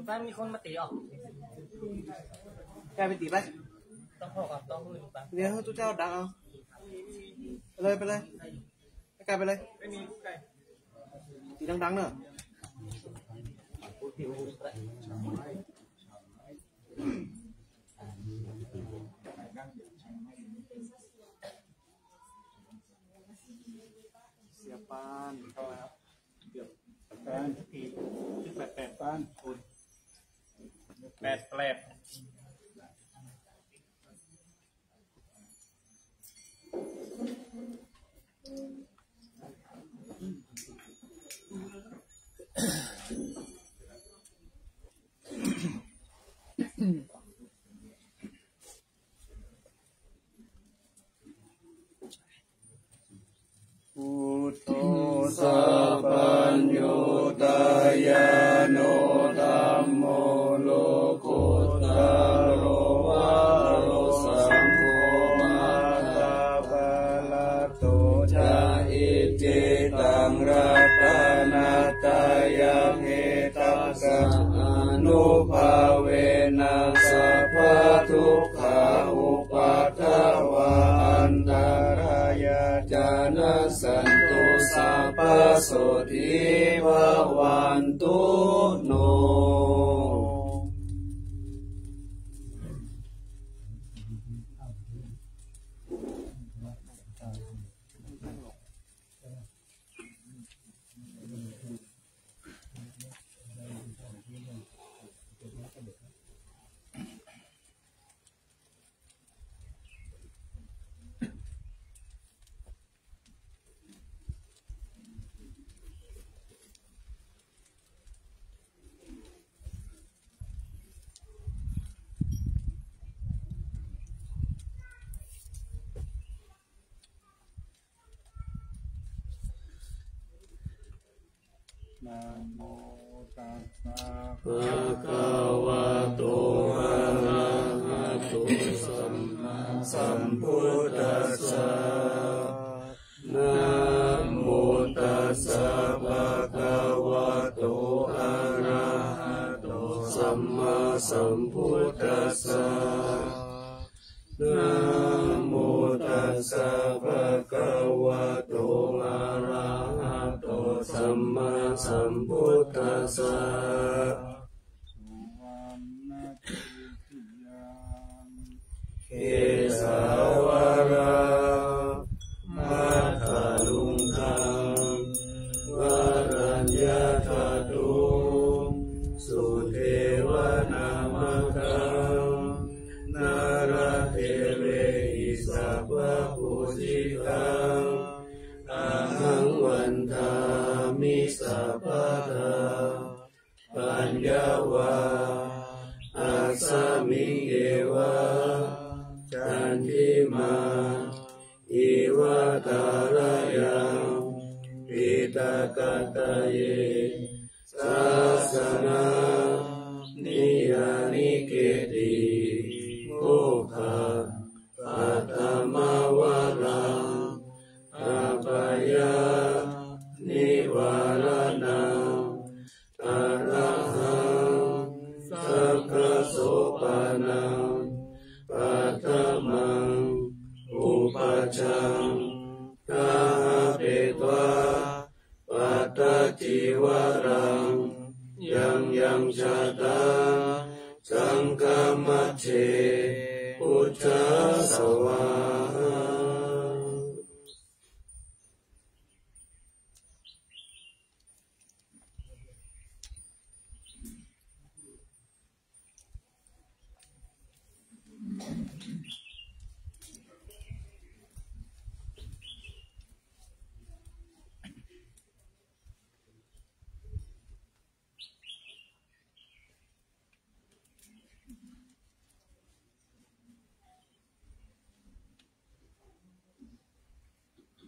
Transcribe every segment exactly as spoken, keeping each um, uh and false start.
บ้านมีคนมาตีออก กลายเป็นตีไป ต้องพอกับต้องมือปะ เดี๋ยวให้ทุกเจ้าดังเอา ไปเลยไปเลย ให้กลายไปเลย ไม่มีไก่ ตีดังๆเนอะ เสียปานเข้ามาครับ เสียปาน แปดแปดปาน แปดแปด Buddho sabbaññutañāṇo dhammo lokuttaro varo saṅgho maggaphalaṭṭho ca icchitaṃ ratanattayaṃ etassa anubbhavena sabbadukkhā upaddavā antarāyā ca nassantu sabbasotthī bhavantu no. นะโมตัสสะ ภะคะวะโต อะระหะโต สัมมาสัมพุทธัสสะ นะโมตัสสะ ภะคะวะโต อะระหะโต สัมมาสัมพุทธัสสะ นะโมตัสสะ ภะคะวะโต อะระหะโต สัมมาสัมพุทธัสสะ เกสาวะลา มัทธลุงคัง วะรัญญะทะตุง สุเทวะนามะกัง นารเทเวหิ สัพพะปูจิตัง อะหัง วันทามิ สัพพะทา ปัญญาวา อัสสะมิง เอวะ จันทิมา อิวะ ตาระยัง ปิตะกะตะเย สาสะนะ นิยานิเกติ โภคะ ปัทธมะวะรัง อะปะยานิวาระณัง อะระหัง สักขะโสปะนัง ปัทธมัง อุปัชฌัง กาหะเปตวา ปัทธะจีวะรัง ยังยังชาตา สังฆะมัจเฉ ปุจจาสะวาหา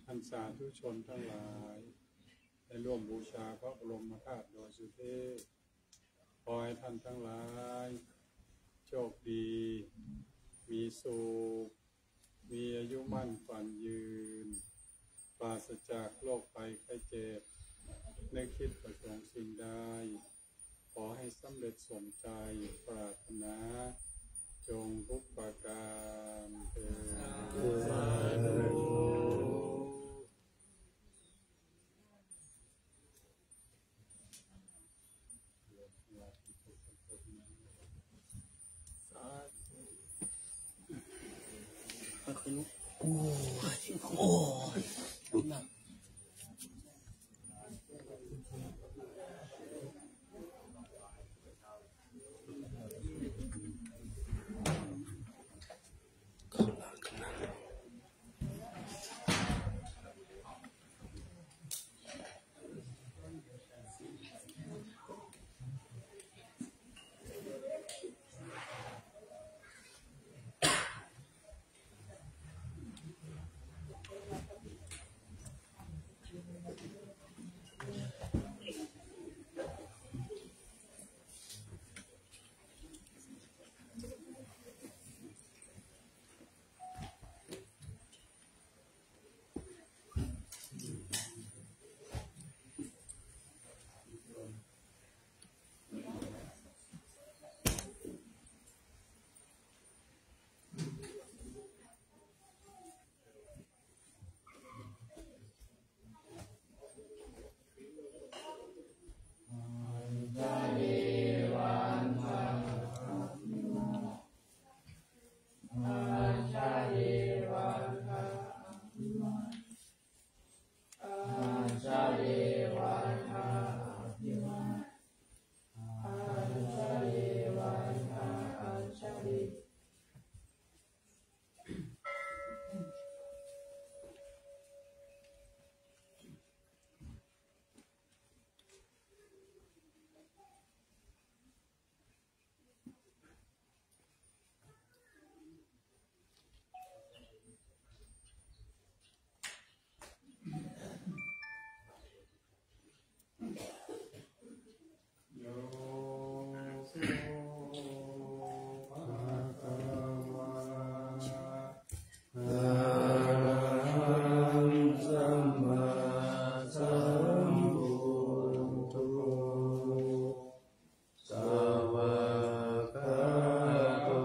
ท่านสาธุชนทั้งหลาย ได้ร่วมบูชาพระบรมธาตุดอยสุเทพ ขอให้ท่านทั้งหลาย โชคดี มีสุข มีอายุมั่นขวัญยืน ปราศจากโรคภัยไข้เจ็บ นึกคิดประสงค์สิ่งใด อให้สำเร็จสมใจปรารถนาจงทุกประการเทอญ Svākkhāto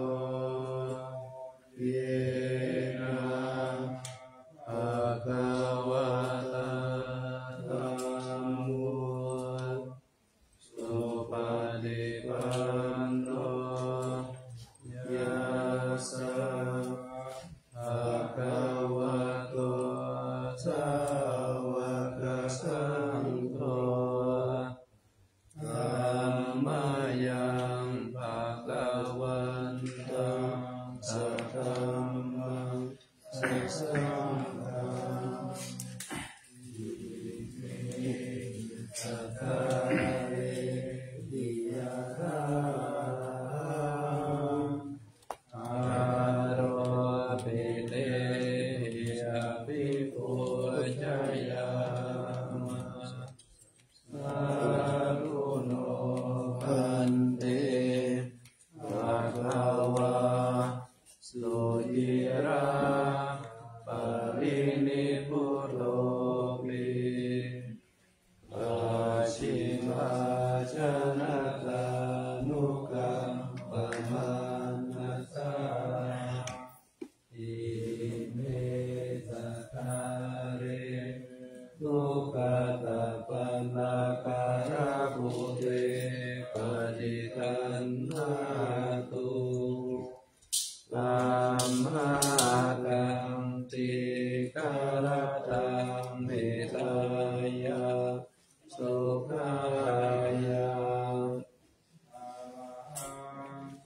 yena bhagavatā dhammo supaṭipanno yassa bhagavato sāvakasaṅgho tammayaṃ bhagavantaṃ sadhammaṃ sasaṅghaṃ imehi sakkārehi yathārahaṃ āropitehi abhipūjayāma. Sādhu no bhante bhagavā suciraparinibbutopi pacchimājanatānukampamānasā ime sakkāre duggatapaṇṇākārabhūte paṭiggaṇhātu amhākaṃ dīgharattaṃ hitāya sukhāya.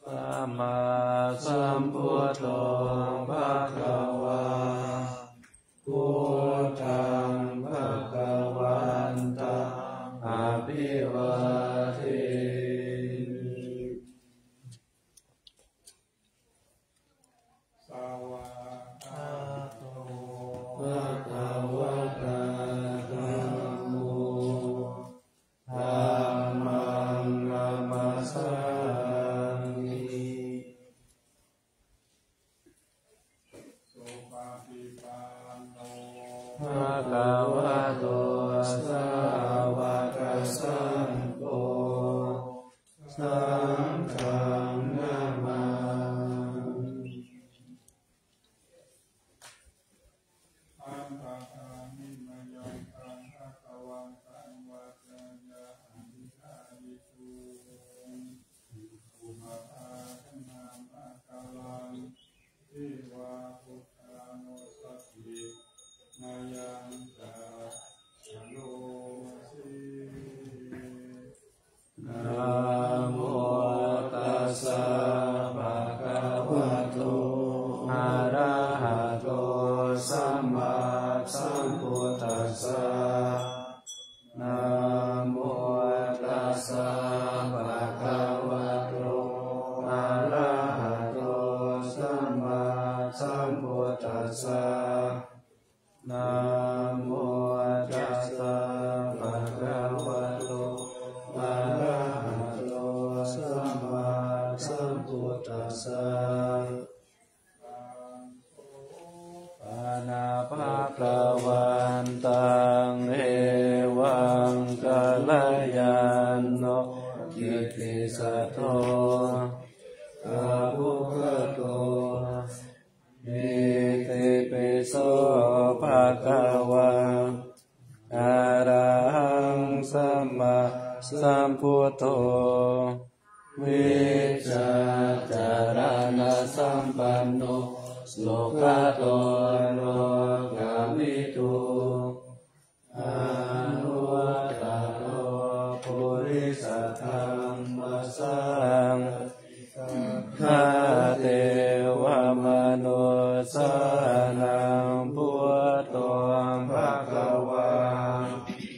Arahaṃ sammāsambuddho bhagavā, buddhaṃ bhagavantaṃ abhivādemi. Svākkhāto bhagavatā dhammo, dhammaṃ namassāmi. Saṅghaṃ namāmi. Bhadante me mayaṃ bhagavantaṃ vācāya abhidhāyitu. Upavādanāmakaraṃ evā buddhānussatinayañca karoma se. Namo tassa bhagavato arahato sammāsambuddhassa. Namo tassa bhagavato arahato sammāsambuddhassa. Namo tassa bhagavato arahato sammāsambuddhassa. Pana bhagavantaṃ evaṃ kalyāṇo kittisaddo abbhuggato. Itipi so bhagavā arahaṃ sammāsambuddho vijjācaraṇasampanno sugato lokavidū anuttaro purisadammasārathi satthā devamanussānaṃ buddho bhagavāti.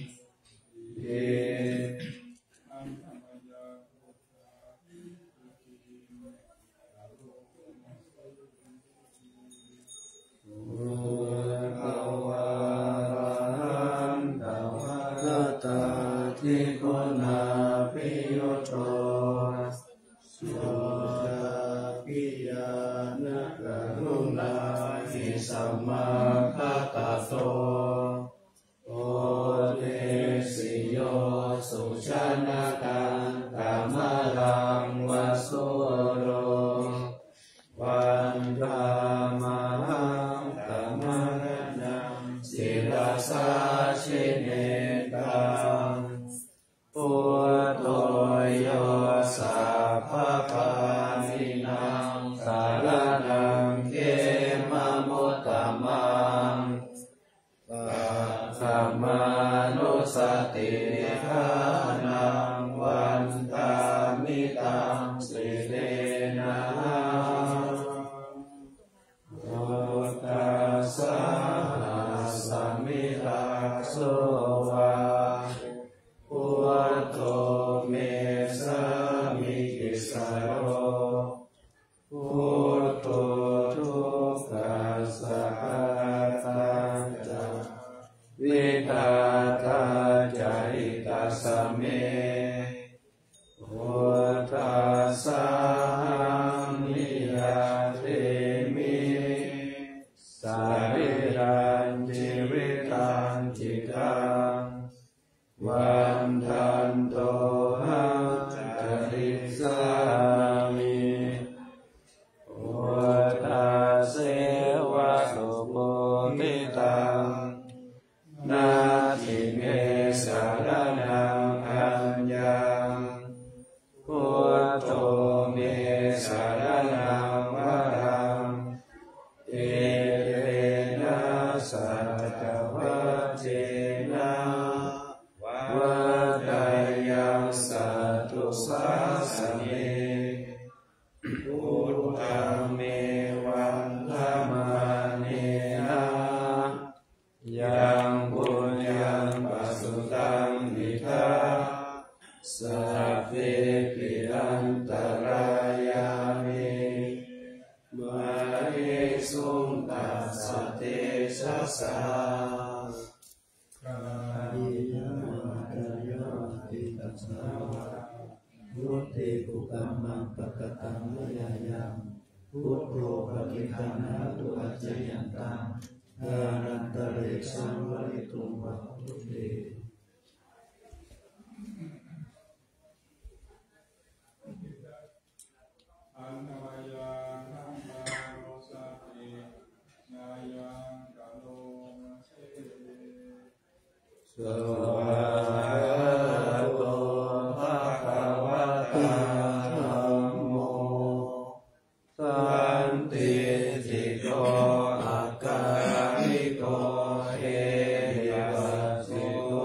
Bhagavā arahaṃ dvattiṃsu guṇābhiyutto suddhābhiñāṇa karuṇāhi samāgatatto bodhesi yo sujanataṃ kamalaṃ va sūro vandāmahaṃ tamaharaṃ sirasā jinendaṃ. Buddho yo sabbapāṇīnaṃ saraṇaṃ khemamuttamaṃ. Paṭhamānussatiṭṭhānaṃ vandāmi taṃ sirenahaṃ. Buddhassāhasmi dāso va buddho me sāmikissaro. Buddho dukkhassa ghātā ca vidhātā ca hitassa me. Buddhassāhaṃ niyyādemi sarīrañjīvitañci taṃ vandantohaṃ carissāmi. Buddhasseva subuddhitaṃ natthi me saraṇaṃ aññaṃ. Buddho me saraṇaṃ varaṃ. Etena saccavajjena vaḍḍheyyaṃ satthu sāsane. Buddhaṃ me vandamānena yaṃ puññaṃ pasutaṃ idha sabbepi antarāyā me māhesuṃ tassa tejasā. Kālena vācāya va cetasā vā, buddhe kukammaṃ pakataṃ mayā yaṃ, buddho paṭiggaṇhatu accayantaṃ, kālantare saṃvarituṃ va buddhe. Mayaṃ dhammā rosati, nayaṃ karoma se. Svākkhāto bhagavatā dhammo, sandiṭṭhiko akāliko ehipassiko,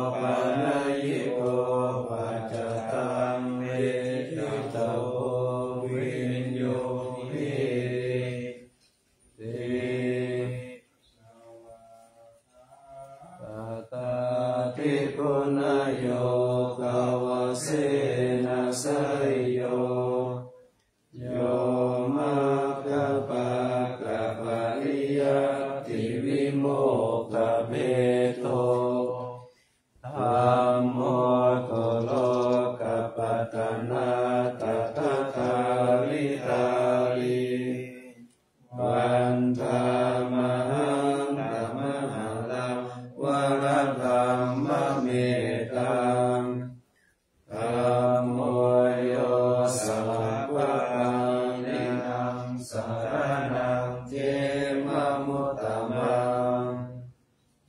opanayiko paccattaṃ veditabbo viññūhīti. Attādiguṇayogavasena seyyo, yo maggapākapariyattivimokkhabhedo, dhammo kulokapatanā tathāgaritāri. Vandāmahaṃ tamaharaṃ varadhammametaṃ. Dhammo yo sabbakārīnaṃ saraṇaṃ khemamuttamaṃ.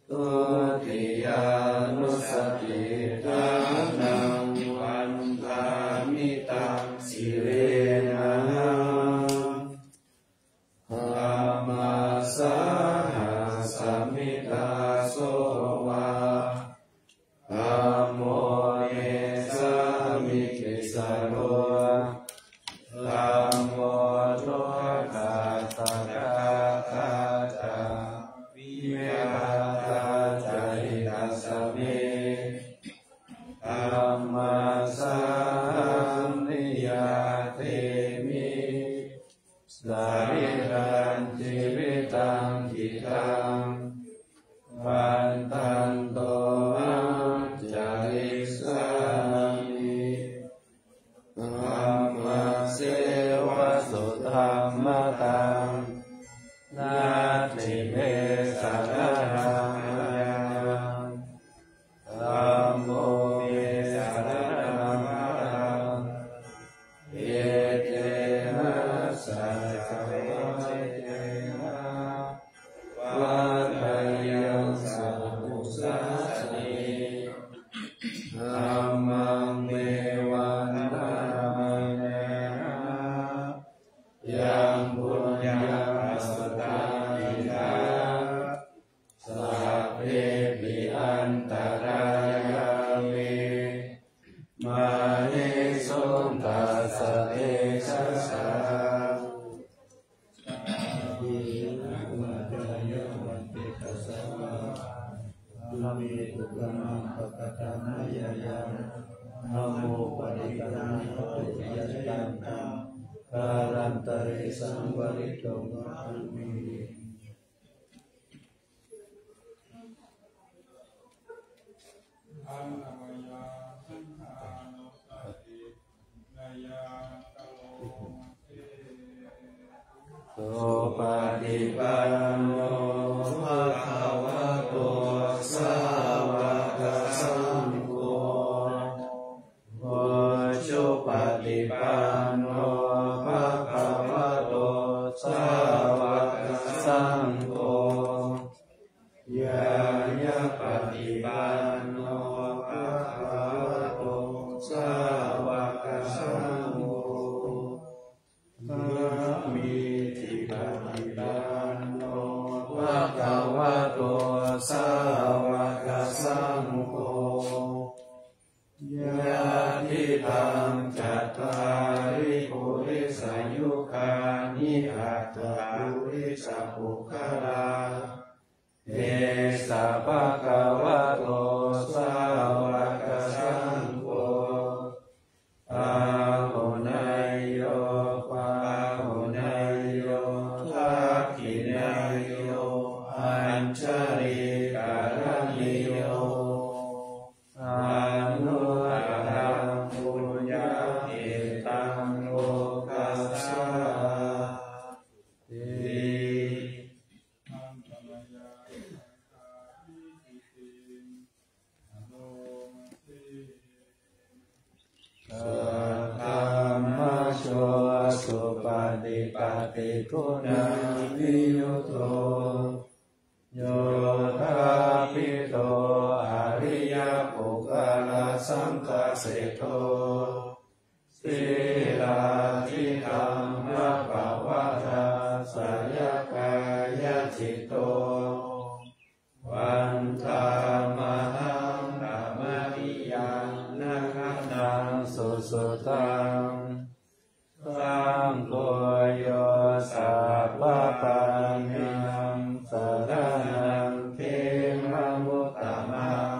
Dutiyānussatiṭṭhānaṃ vandāmi taṃ sirenahaṃ. Dhammassāhasmi dāso va, dhammo me sāmikissaro. Dhammo dukkhassa ghātā ca, nibbātā ca hitassa me. Dhammassāhaṃ niyyādemi, sarīrañjīvitañcidaṃ. Vandantohaṃ carissāmi, dhammasseva sudhammataṃ. Natthi me saraṇaṃ aññaṃ, dhammo me saraṇaṃ varaṃ. Etena saccavajjena, vaḍḍheyyaṃ satthu sāsane. Dhammaṃ me vandamānena, yaṃ puññaṃ pasutaṃ idha, sabbepi antarāyā me, māhesuṃ tassa tejasā. Kālantare saṃvarituṃ va dhamme. Supaṭipanno bhagavato sāvakasaṅgho, ujupaṭipanno bhagavato sāvakasaṅgho, ñāyapaṭipanno bhagavato sāvakasaṅgho, sāmīcipaṭipanno bhagavato sāvakasaṅgho, yadidaṃ cattāri purisayugāni aṭṭha purisapuggalā, esa bhagavato sāvakasaṅgho, āhuneyyo pāhuneyyo dakkhiṇeyyo añjalikaraṇīyo, anuttaraṃ puññakkhettaṃ lokassāti. paṭiggaṇhāvippaṭiguṇaviyutto, yotha ṭhito ariyapuggalasaṅghaseṭṭho, sīlādidhammapavarāsayakāyacitto, vandāmahaṃ tamadiyāna gaṇaṃ susuddhaṃ. Saṅgho yo sabbapāṇīnaṃ saraṇaṃ khemamuttamaṃ,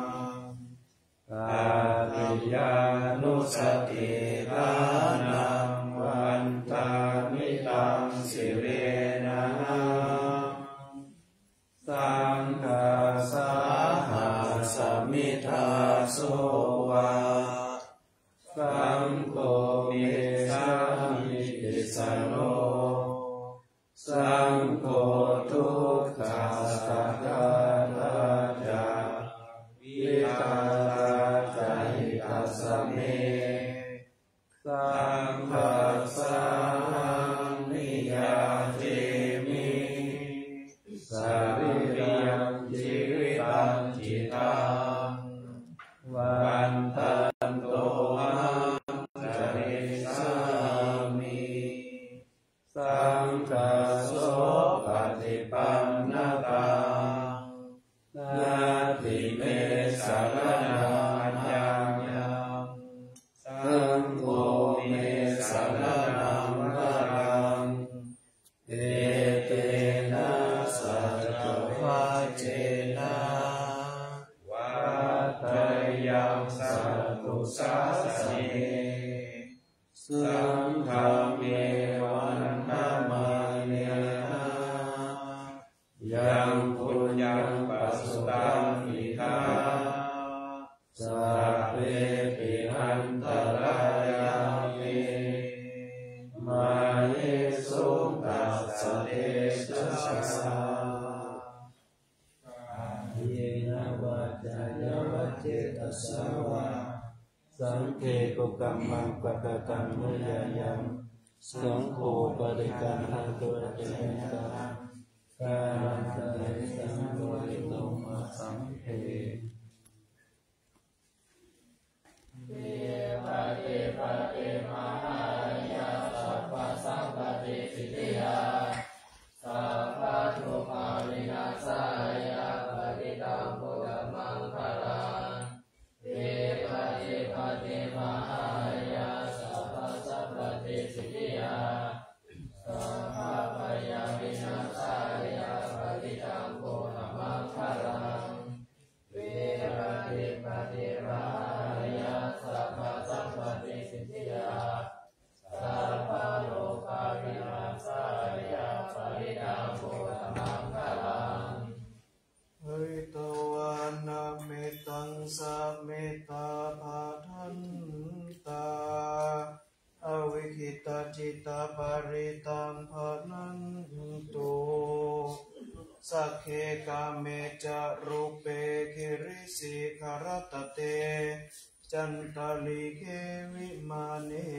tatiyānussatiṭṭhānaṃ vandāmi taṃ sirenahaṃ. Saṅghassāhasmi dāso va, saṅgho me sāmikissaro, saṅgho dukkhassa ghātā ca vidhātā ca hitassa me. Saṅghassāhaṃ niyyādemi sarīrañjīvitañcidaṃ, vandantohaṃ carissāmi saṅghassopaṭipannataṃ. Natthi me saraṇaṃ aññaṃ, saṅgho me saraṇaṃ varaṃ. Etena saccavajjena vaḍḍheyyaṃ satthu sāsane. Saṅghaṃ me vandamānena yaṃ puññaṃ pasutaṃ idha, sabbepi antarāyā me māhesuṃ tassa tejasā. Kāyena vācāya va cetasā vā, saṅghe kukammaṃ pakataṃ mayā yaṃ, saṅgho paṭiggaṇhatu accayantaṃ, kālantare saṃvarituṃ va saṅghe. Vipattipaṭibāhāya sabbasampattisiddhiyā, sabbarogavināsāya parittaṃ brūtha maṅgalaṃ. Vipattipaṭibāhāya sabbasampattisiddhiyā, sabbabhayavināsāya parittaṃ brūtha maṅgalaṃ. Vipattipaṭibāhāya sabbasampattisiddhiyā, sabbarogavināsāya parittaṃ brūtha maṅgalaṃ. Pharitvāna mettaṃ samettā bhadantā, avikkhittacittā parittaṃ bhaṇantu. Sagge kāme ca rūpe girisikharataṭe cantalikkhe vimāne,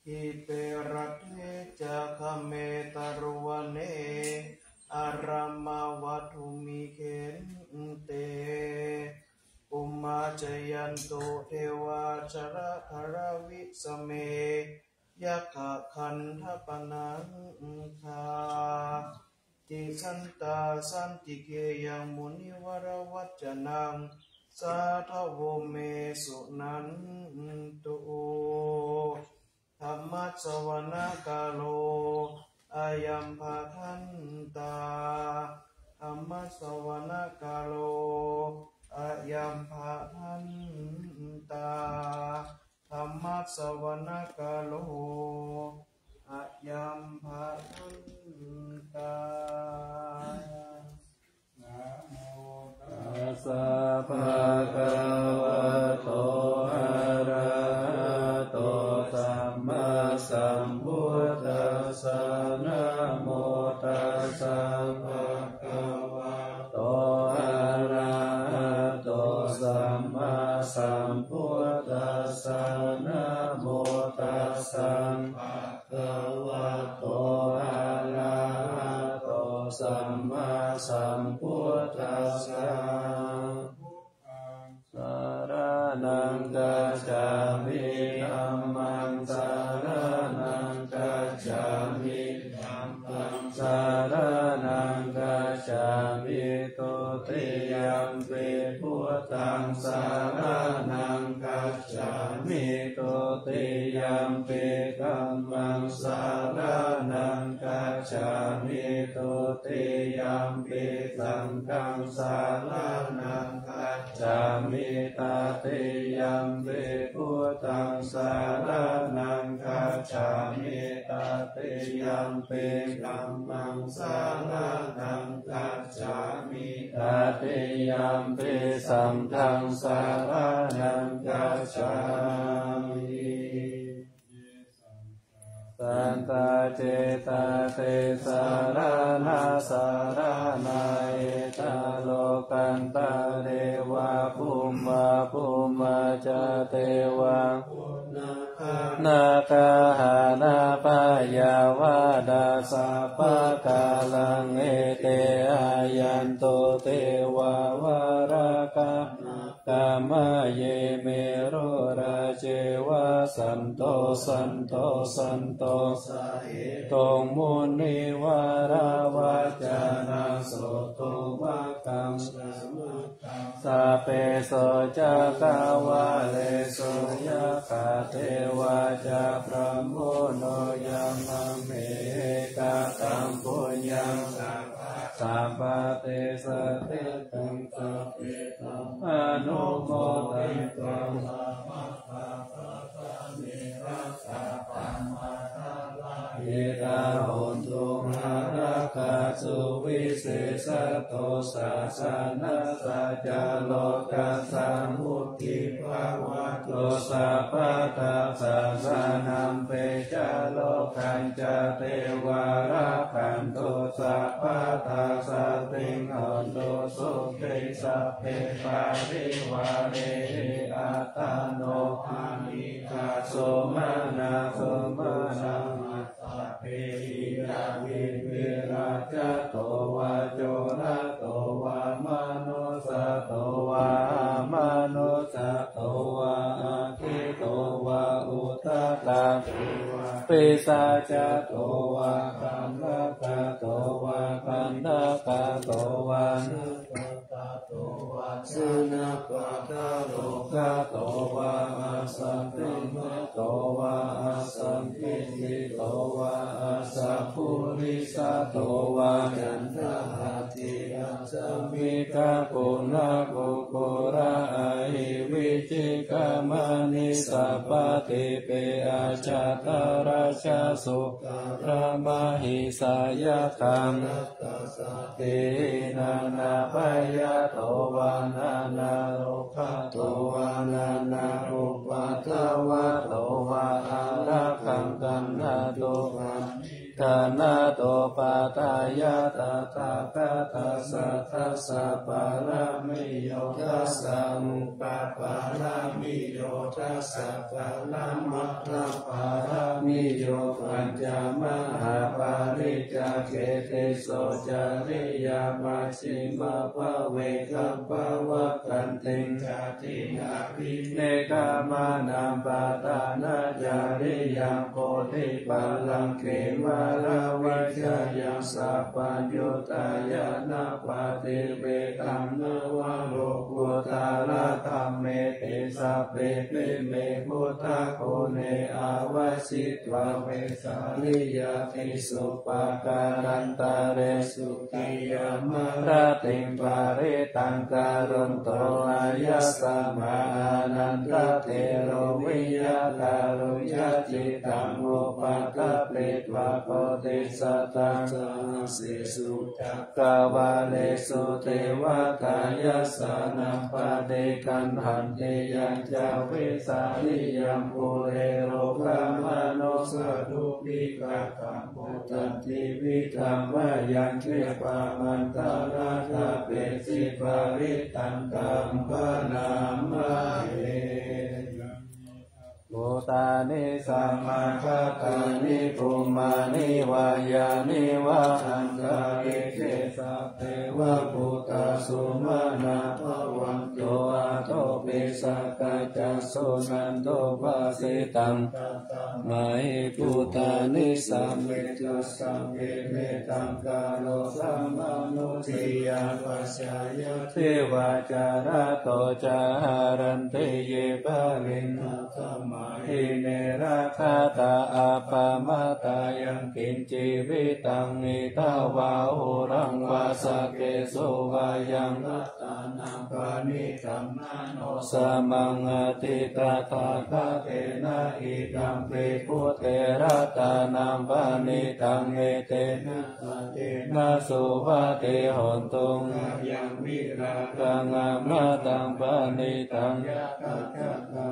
dīpe raṭṭhe ca gāme taruvanagahane arāmagahane khette, bhummā cāyantu devā jalathalavisame yakkhagandhabbanāgā, tiṭṭhantā santike yaṃ munivaravacanaṃ sādhavo me suṇantu. Dhammassavanakālo ayambhadantā. Dhammassavanakālo ayambhadantā. Dhammassavanakālo ayambhadantā. Namo tassa bhagavato arahato sammāsambuddhassa. Namo tassa bhagavato arahato sammāsambuddhassa. Namo tassa bhagavato saraṇaṃ gacchāmi. Dutiyampi dhammaṃ saraṇaṃ gacchāmi. Dutiyampi saṅghaṃ saraṇaṃ gacchāmi. Tatiyampi buddhaṃ saraṇaṃ gacchāmi. Tatiyampi dhammaṃ saraṇaṃ gacchāmi. Tatiyampi saṅghaṃ saraṇaṃ gacchāmi. Santacittā te saraṇā saraṇā, etta lokantare va bhummā bhummā ca devā gahānapayyavādā sabbakālaṃ ete āyantu devā varakkhanā. Kamaye me roraceva santo santo santo sahetuṃ munivaravacanaṃ sutvā kaṃ sabbesu cakkavāḷesu yakkha devā ca brahmuno yamaṃ me kataṃ puññaṃ sabba sabbatthe satthe taṃ sabbe anumoditvā sabbattha sotthāme rakkhā pammā dharā hitā hontu ārakkha suvisesā to sāsanassa ca lokassa mutti bhavatu sabbadā. Sāsanampi ca lokañca devā rakkhantu sabbadā. Saddhiṃ hontu sukhiṃ sabbe parivārehi attano anīghā sumanā sumanā. Sabbehi ñātibhi rājato vā corato vā manussato vā amanussato vā aggito vā udakato vā pisācato vā brahmaghato vā kaṇṭakato vā nakkhattato vā janapadarogato vā asaddhammato vā asandiṭṭhito vā asappurisato vā kaṇṭahatthi accammikkhakuṇakukkura ahivicchikamaṇisappadīpi ajjhattarajasūkaramahisayakkha satthihi nānābhayato vā nānārogato vā nānāupaddavato vā ārakkhaṃ gaṇhatu paṇḍitānato. Paṭṭhāya tathāgatassa dasa pāramiyo dasa upapāramiyo dasa paramatthapāramiyo pañca mahāpariccāge tisso cariyā pacchimabhave gabbhāvakkantiṃ jātiṃ abhinikkhamanaṃ padhānacariyaṃ bodhipallaṅke māravijayaṃ sabbaññutañāṇappaṭivedhaṃ navalokuttaradhammeti sabbepime buddhaguṇe āvajjitvā vesāliyā tīsu pākārantaresu tiyāmarattiṃ parittaṃ karonto āyasmā ānandatthero viya kāruññacittaṃ upaṭṭhapetvā koṭisatasahassesu cakkavāḷesu devatā yassāṇaṃ paṭiggaṇhanti yañca vesāliyaṃ pure rogāmanussadubbhikkhataṃ puttantividhaṃ bhayaṃ khippamantaradhāpesi parittaṃ taṃ bhaṇāma he. Bhūtāni samāgatāni bhummāni vā yāni va antalikkhe sabbeva bhūtā sumanā bhavantu. Athopi sakkacca suṇantu bhāsitaṃ. Tasmā hi bhūtā nisāmetha sabbe mettaṃ karotha mānusiyā pajāya. Divā ca ratto ca haranti ye baliṃ asamāhi ne rakkhatha appamattā. Yaṃ kiñci vittaṃ idha vā huraṃ vā saggesu vā yaṃ ratanaṃ paṇītaṃ na no samaṃ atthi tathāgatena. Idampi buddhe ratanaṃ paṇītaṃ etena saccena suvatthi hotu. Khayaṃ virāgaṃ amataṃ paṇītaṃ yadajjhagā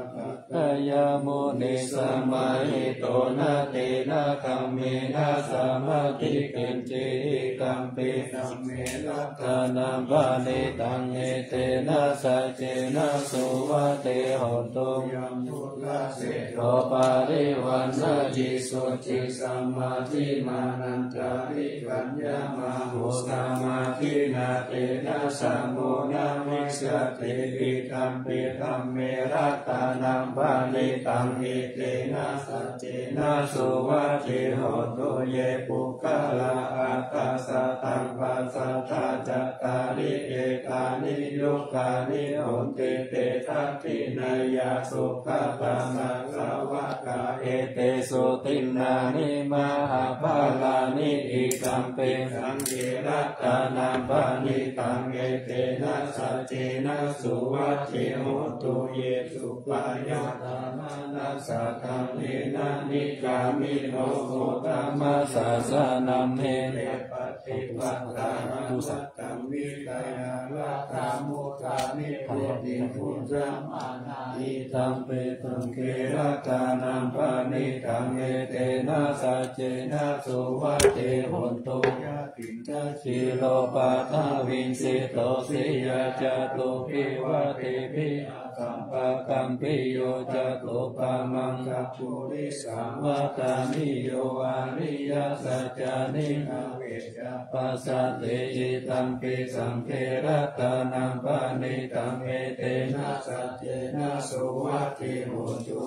sakyamunī samāhito na tena dhammena samatthi kiñci. Idampi dhamme ratanaṃ paṇītaṃ etena saccena suvatthi hotu. Yambuddhaseṭṭho parivaṇṇayī suciṃ samādhimānantarikaññamāhu samādhinā tena samo na vijjati. Idampi dhamme ratanaṃ paṇītaṃ etena saccena suvatthi hotu. Ye puggalā aṭṭha sataṃ pasatthā cattāri etāni yugāni honti te dakkhiṇeyyā sugatassa sāvakā. Etesu dinnāni mahapphalāni idampi saṅghe ratanaṃ paṇītaṃ etena saccena suvatthi hotu. Ye suppayuttā manasā daḷhena nikkāmino gotamasāsanamhi te pattipattā amataṃ vigayha laddhā mudhā nibbutiṃ bhuñjamānā. Idampi saṅghe ratanaṃ paṇītaṃ etena saccena suvatthi hotu. Yathindakhīlo paṭhaviṃ sito siyā catubbhi vātebhi asampakampiyo catuppamaṅgapuri savatthaniyo ariyasaccāni avecca passati. Idampi saṅghe ratanaṃ paṇītaṃ etena saccena suvatthi hotu.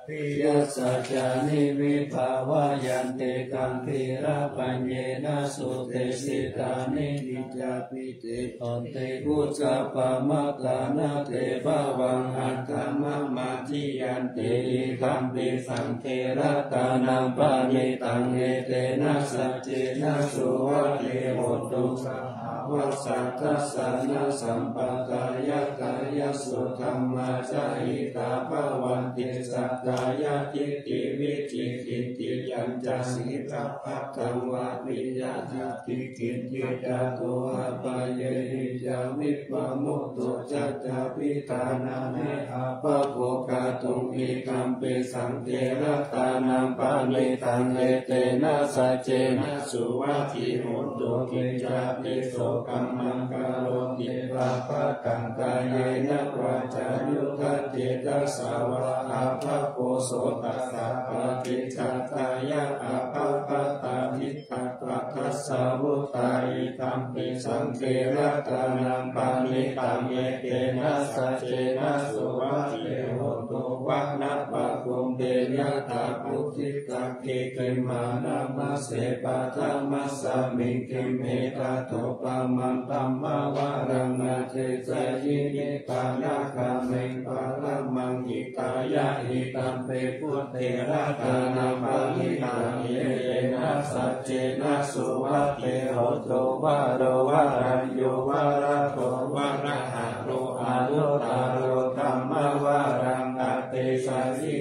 Ye ariyasaccāni vibhāvayanti gambhīrapaññena sudesitāni niyyāniti honti bhusappamattā na te bhavaṃ aṭṭhamamādiyanti. Idampi saṅghe ratanaṃ paṇītaṃ etena saccena suvatthi hotu. Sahāvassa dassanasambādāya kāyassu dhammā jahitā bhavanti saddhāya diṭṭhi vicikicchitañca sīla bhaddaṃ vā viya cati kiñci tato appayehi ca vippamutto ca ca vidhānāni appako kātuṃ. Idampi saṅghe ratanaṃ paṇītaṃ etena saccena suvatthi hotu. Kiñcāpi so kammaṃ karoti pāpakaṃ kāyena vācāyuda cetasā vā appako so tassa paṭicchādāya appakatā diṭṭhapadassa vuttā. Idampi saṅghe ratanaṃ paṇītaṃ etena saccena suvatthi hotu. Vanappagumbe yathā phussitagge gimhānamase paṭhamasmiṃ gimhe tathūpamaṃ dhammavaraṃ adesayi nibbānagāmiṃ paramaṃ hitāya. Idampi buddhe ratanaṃ paṇītaṃ etena saccena suvatthi hotu. Varo varaññū varado varaharo anuttaro dhammavaraṃ adesayi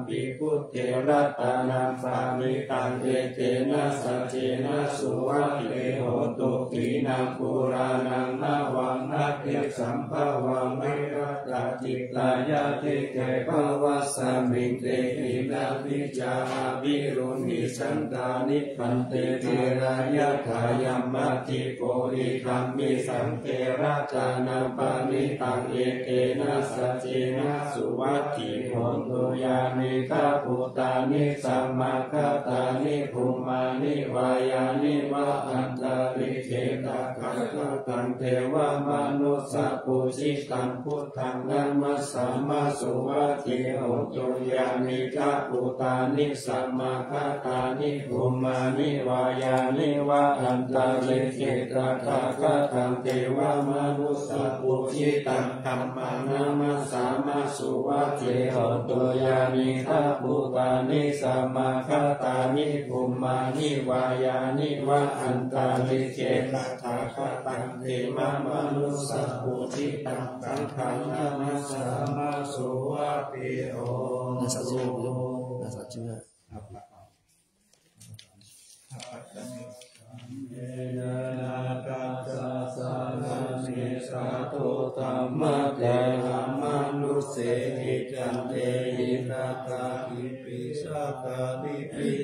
Pi buddhe ratanaṃ paṇītaṃ, etena saccena suvatthi hotu. Khīṇaṃ purāṇaṃ navaṃ natthi sambhavaṃ, virattacittāyatike bhavasmiṃ, te khīṇabījā avirūḷhichandā, nibbanti dhīrā yathāyampadīpo. Idampi saṅghe ratanaṃ paṇītaṃ, etena saccena suvatthi hotu. Yānīdha bhūtāni samāgatāni, bhummāni vā yāni va antalikkhe, tathāgataṃ devamanussapūjitaṃ, buddhaṃ namassāma suvatthi hotu. Yānīdha bhūtāni samāgatāni, bhummāni vā yāni va antalikkhe, tathāgataṃ devamanussapūjitaṃ, dhammaṃ namassāma suvatthi hotu. Yānīdha bhūtāni samāgatāni, bhummāni vā yāni va antalikkhe, tathāgataṃ devamanussapūjitaṃ, saṅghaṃ namassāma suvatthi hotu. Nāsā cư, nāsā cư. Yena tassa sāsane sādhu, dhammatte amanussesi ca, tehi gatā girisikharataṭi,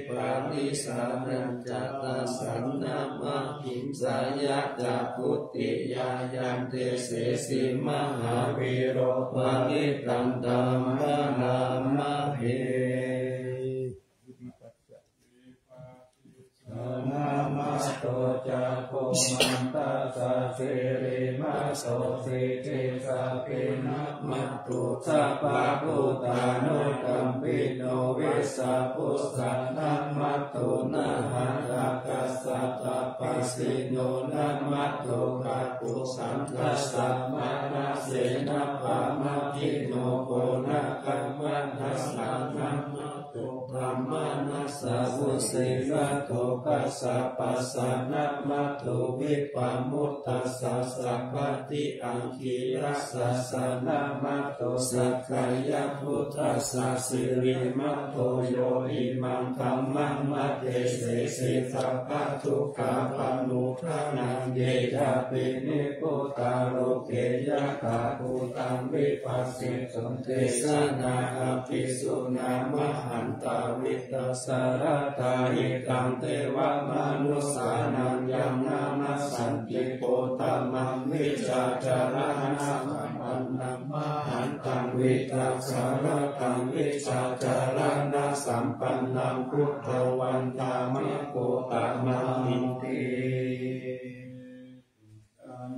pārisānañca tāsaṃ nāma kiṃ, seyyathā buddhiyā yāntīsesi, mahāvīro parittaṃ taṃ bhaṇāma he. Namatthu cakkhumantassa sirīmato sikhī, sabbe namatthu sabbabhūtānukampino, vessabhussa namatthu nhātakassa tapassino, namatthu kakusandhassa mānasena pamādino, koṇāgamanassa namatthu brāhmaṇassa vusīlato, kassapassa namatthu vippamuttassa, sabbadhi aṅgīrasassa namatthu sakyaputtassa, sirīmato yo imaṃ dhammaṃ desesi, sabbadukkhāpanūdanaṃ. Ye cāpi nibbutā loke, yathābhūtaṃ vipassisuṃ, te janā apisuṇā mahantā, vītasāradā hitaṃ devamanussānaṃ. Yaṃ namassanti Gotamaṃ vijjācaraṇasampannaṃ, mahantaṃ vītasāradaṃ vijjācaraṇasampannaṃ, buddhaṃ vandāma Gotamamiti.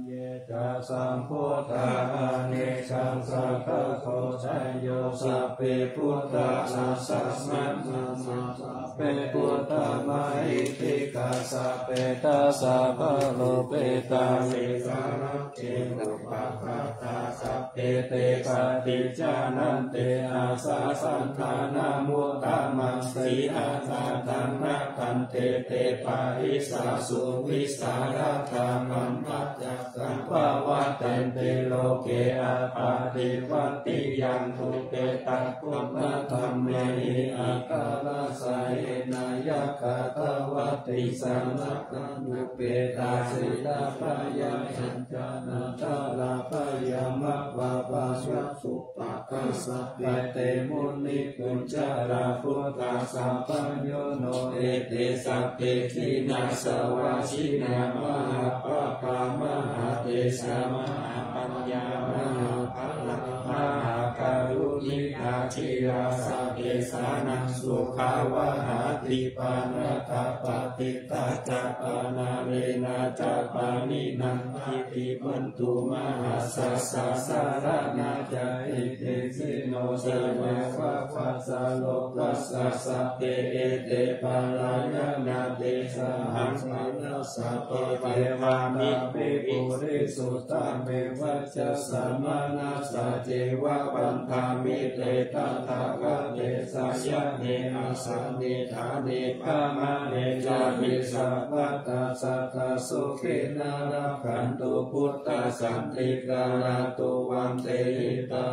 Ye ca sambuddhā anesaṃ satakoṭayo, sabbe buddhā asamanā, sabbe buddhamahiddhikā, sabbe dasabalūpetā, vītarāgesu uppakattā, sabbe te paṭijānanti asasannā, namuttamaṃ sīhaṃ natthannā, taṃ te te parisāsu, vītarāgā brahmacak kaṃ pavadanti loke, appaṭivattiyaṃ dubbetā, guṇadhammehi attarājāyena, yā katvāti sarabhānubhetā, sīlabbāyāsañca antarābbāyā, mā pa pā ya su pa ka. Sabbe te munikunjarabhūtā, sabbā yo no ete sabbe, khīṇāsavā jināmahā, pāpā mahā te ca, mahāpaññā mahābala, mahākāruṇikā, dhīrā sabbe jānaṃ sukhā vahāti, pāṇatā pa ṭiṭṭhā ca, pāṇāvino ca pāṇinā, iddhimanto mahassasā, saraṇā ca hitāyino, sabbāvappassā lokassa, sabbe ete parāyanā, tesahaṃ pi nassa pe, devānapi purisuttame, vajasāmanasā ceva, vandāmi te tathāgate, sa yāne asmiṃ ṭhāne pamāṇe cāpi sabbadā sadā sukhī rakkhantu buddhaṃ santiṃ karontu maṃ dehitvā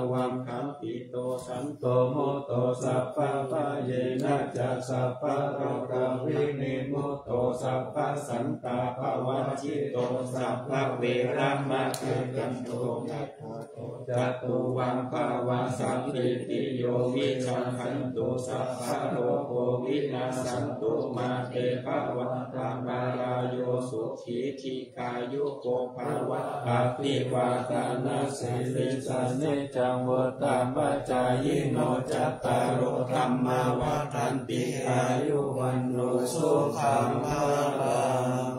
gabbhinīyo santo mutto sabbabhayānañca sabbarogavinimutto sabbasantāpavajjito sabbaveramatikkanto catūhā sabbītiyo vivajjantu sabbarogo vinassatu mā te bhavatvantarāyo sukhī dīghāyuko bhava. Abhivādanasīlissa niccaṃ vuḍḍhāpacāyino cattāro dhammā vaḍḍhanti āyu vaṇṇo sukhaṃ balaṃ.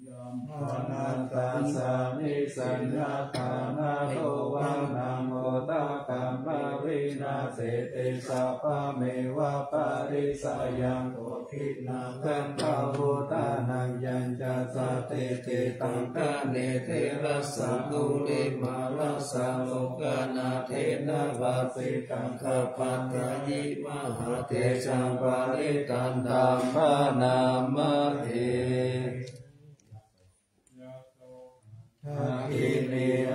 Yamhānantānaṃ nissinnatānaṃ dovanaṃ odakaṃ pavīnasīti sabbameva parissayaṃ odinnaṃ gandhabbodhānaṃ yañca sattete taṅkhaṇe therassa aṅgulimālassa moggallānena vāsitaṃ gabbhātayi mahātejaṃ parittaṃ taṃ brahmamāri. Dakkhiṇe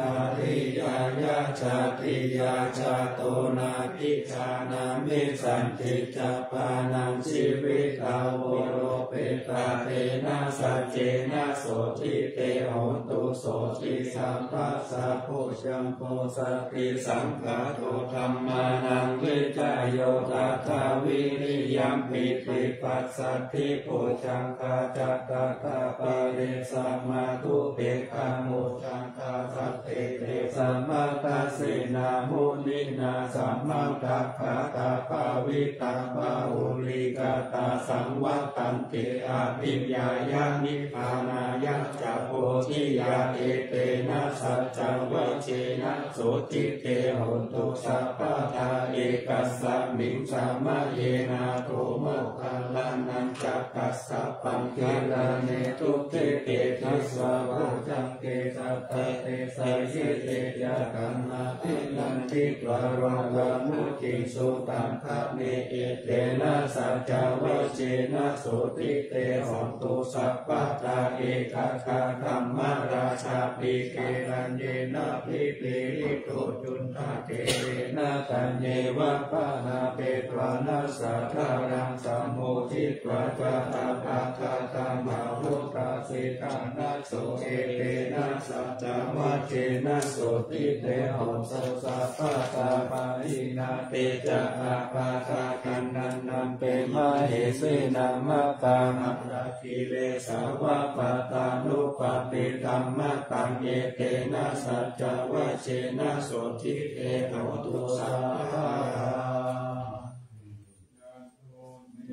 ariyajātiyā jato nābhijānāmi sañcicca pāṇaṃ jīvitā voropetā tena saccena sotthi te hotu sotthi sabbassa bojjhaṅgo satisaṅkhāto dhammānaṃ vicayo tathā vīriyampi ti passaddhi bojjhaṅgā ca tathāpare samādhupekkhabojjhaṅgā sattete samādassena muninā sammadakkhātā bhāvitā bahulīkatā saṃvattanti abhiññāya nibbānāya ca bodhiyā etena saccavajjena sotthi te hotu sabbadā. Ekasmiṃ samaye nātho moggallānañca kassapaṃ gilāne dukkhite disvā bojjhaṅge satta desayi tejakaṃ abhinanditvā rogāmucin sutaṅkhaṇe etena saccavajjena sotthi te hotu sabbadā. Ekadā dhammarājāpi gelaññenābhipīḷito cundattherena taññeva bhaṇāpetvāna sādaraṃ sammoditvā ca ābādhā tamhā vuṭṭhāsi ṭhānaso etena saccavajjena sotthi te hotu sabbadā. Pahīnā te ca ābādhā tiṇṇannampi mahesinaṃ maggāhatakilesā va pattānuppattidhammataṃ etena saccavajjena sotthi te hotu sabbadā.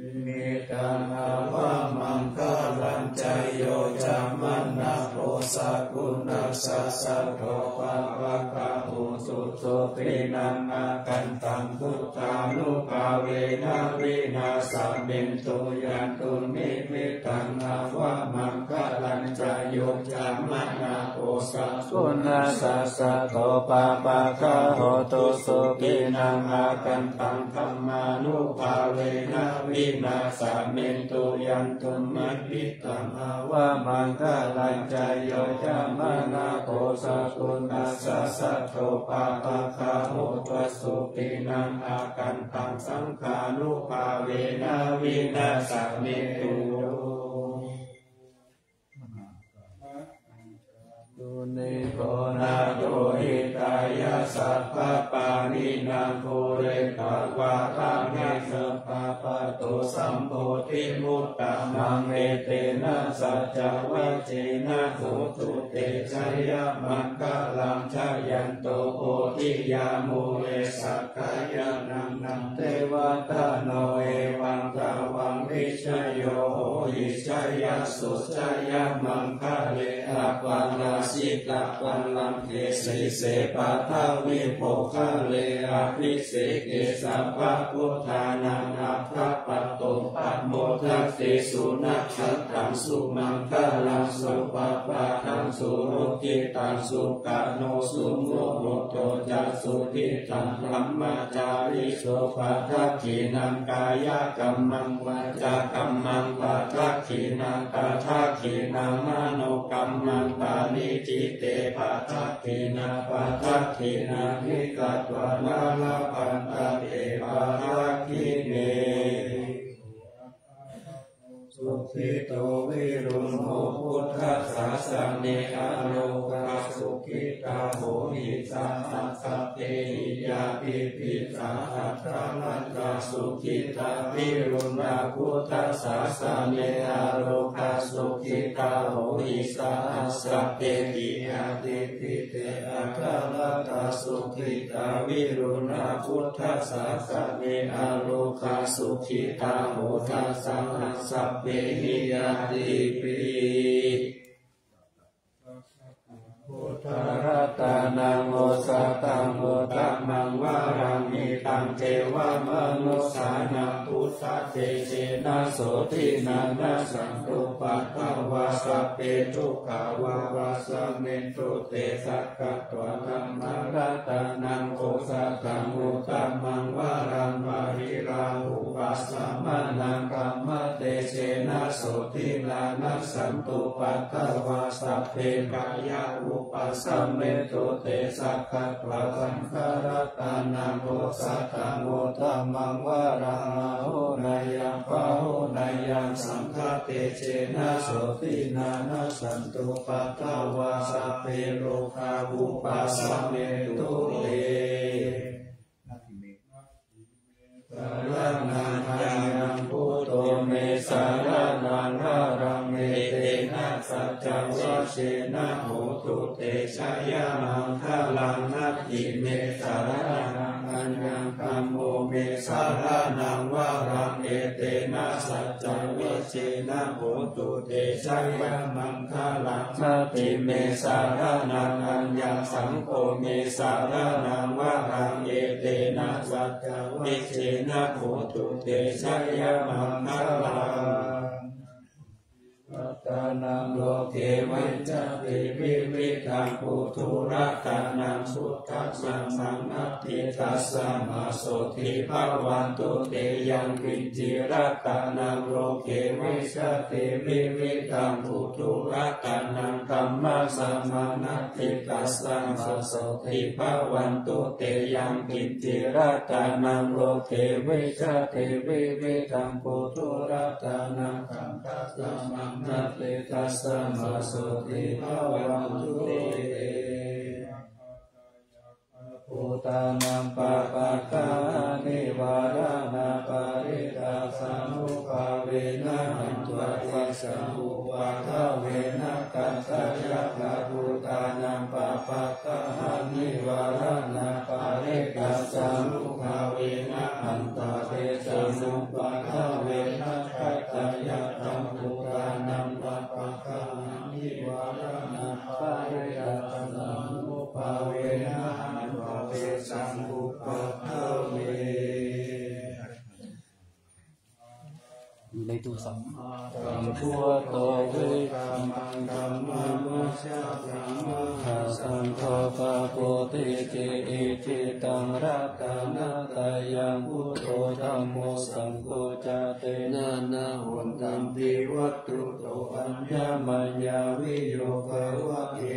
Nimittaṃ avamaṅgalañca yo cāmanāpo sakuṇassa saddo pāpaggaho dussupinaṃ akantaṃ buddhānubhāvena vināsamentu. Yandunnimittaṃ avamaṅgalañca yo cāmanāpo sakuṇassa saddo pāpaggaho dussupinaṃ akantaṃ dhammānubhāvena vināsamentu. Yandunnimittaṃ avamaṅgalañca yo cāmanāpo sakuṇassa saddo pāpaggaho dussupinaṃ akantaṃ saṅghānubhāvena vināsamentu. Muniro nātho hitāya sabbapāṇinaṃ pūretvā pāramī sabbā patto sambodhimuttamaṃ. Etena saccavajjena hotu te jayamaṅgalaṃ. Jayanto bodhiyā mūle sakyānaṃ nandivaḍḍhano evaṃ tvaṃ vijayo hohi jayassu jayamaṅgale. aparājitapallaṅke sīse paṭhavipokkhare abhiseke sabbabuddhānaṃ aggappatto pamodati. Sunakkhattaṃ sumaṅgalaṃ supabhātaṃ suhuṭṭhitaṃ sukhaṇo sumuhutto ca suyiṭṭhaṃ brahmacārisu padakkhiṇaṃ kāyakammaṃ vācākammaṃ padakkhiṇaṃ padakkhiṇaṃ manokammaṃ paṇidhī te padakkhiṇā padakkhiṇāni katvāna labhantatthe padakkhiṇe. Sukhito viruḷho buddhasāsane arogā sukhitā hohi saha sabbehi ñātibhi. Atthaladdhā sukhitā viruḷhā buddhasāsane arogā sukhitā hohi saha sabbehi ñātibhi. Atthaladdhā sukhitā viruḷhā buddhasāsane arogā sukhitā hotha saha sabbehi ñātibhi. Buddharatanaṃ osathaṃ uttamaṃ varaṃ hitaṃ devamanussānaṃ buddhatejena sotthinā nassantupaddavā sabbe dukkhā vūpasamentu te. Sakkatvā dhammaratanaṃ osathaṃ uttamaṃ varaṃ pariḷāhūpasamanaṃ dhammatejena sotthinā nassantupaddavā sabbe bhayā vūpasamentu te. Sakkatvā saṅgharatanaṃ osathaṃ uttamaṃ varaṃ āhuneyyaṃ pāhuneyyaṃ saṅghatejena sotthinā nassantupaddavā sabbe rogā vūpasamentu te. Saraṇaṃ aññaṃ buddho me saraṇaṃ varaṃ etena saccavajjena hotu te jayamaṅgalaṃ. Natthi me saraṇaṃ aññaṃ dhammo me saraṇaṃ varaṃ etena saccavajjena hotu te jayamaṅgalaṃ. Natthi me saraṇaṃ aññaṃ saṅgho me saraṇaṃ varaṃ etena saccavajjena hotu te jayamaṅgalaṃ. Ratanaṃ loke vijjati vividhaṃ puthu ratanaṃ buddhasamaṃ natthi tasmā sotthī bhavantu te. Yaṅkiñci ratanaṃ loke vijjati vividhaṃ puthu ratanaṃ dhammasamaṃ natthi tasmā sotthī bhavantu te. Yaṅkiñci ratanaṃ loke vijjati vividhaṃ puthu ratanaṃ saṅghasamaṃ natthi tasmā sotthī bhavantu te. Bhūtānaṃ pāpaggahanivāraṇā parittassānubhāvena hantvā tesaṃ upaddave nakkhattayakkhabhūtānaṃ pāpaggahanivāraṇā parittassānubhāvena hantvā tesaṃ upaddave nakkhattayakkhabhūtānaṃ pāpaggahanivāraṇā parittassānubhāvena hantvā tesaṃ upaddave. Sambuddho vijjāmaṅgalaṃ mahāsaṅgho pāpūtiti icchitaṃ ratanattayaṃ buddho dhammo saṅgho ca tena na hontanti vatthuto aññamaññaviyogavacce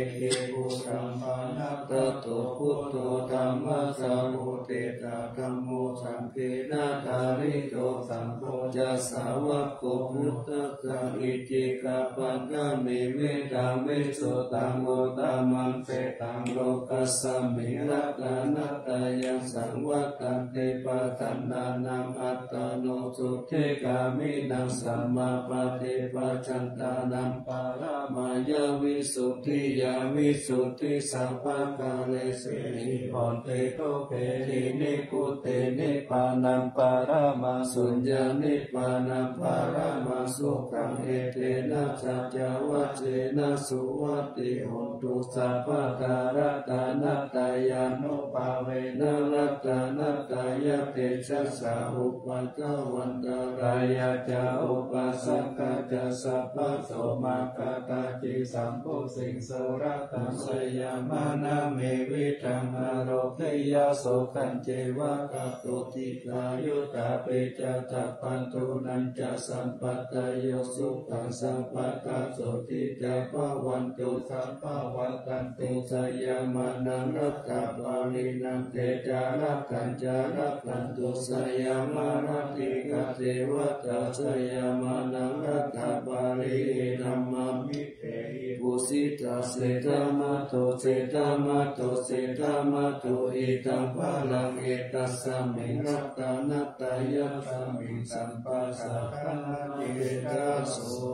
bhūtaṃ panāgato buddho dhammasāvako esa dhammo saṅghena dārito saṅgho ca sāvako buddhassa icchikapaññāni mettaṃ visuddhaṃ uttamaṃ sataṃ lokasmiṃ ratanattayaṃ saṃvattanti pasannānaṃ attano sotthigāmīnaṃ sammāpaṭipajjantānaṃ paramāya visuddhiyā visuddhisabbakāresehi hontiloke tinikutte nibbāna paramaṃ suññaṃ nibbānaṃ paramaṃ sukhaṃ. Etena saccavajjena suvatthi hotu sabbadā. Ratanattayānubhāvena ratanattayatejasā upaddavaṃ antarāyā ca upaddavā ca sabbato mā katacci sambhū siṃsu ratanaṃ sayamānamevitaṃ ārogyasukhañceva kātuti kāyudā pecattabbantu nañca sampadayo sukhaṃ sabbadā sotthī ca bhavantu sabbā vaḍḍhantu sayamānaṃ rattabālīnaṃ te ca rattanti rakkhantu sayamā rattikā devatā sayamānaṃ rattabālī etamāmi te hi bhūsitā seṭṭha mātu seṭṭha mātu seṭṭha mātu idaṃ balaṃ etasmiṃ ratanattayasmiṃ sabbā saṅghā nattetaso.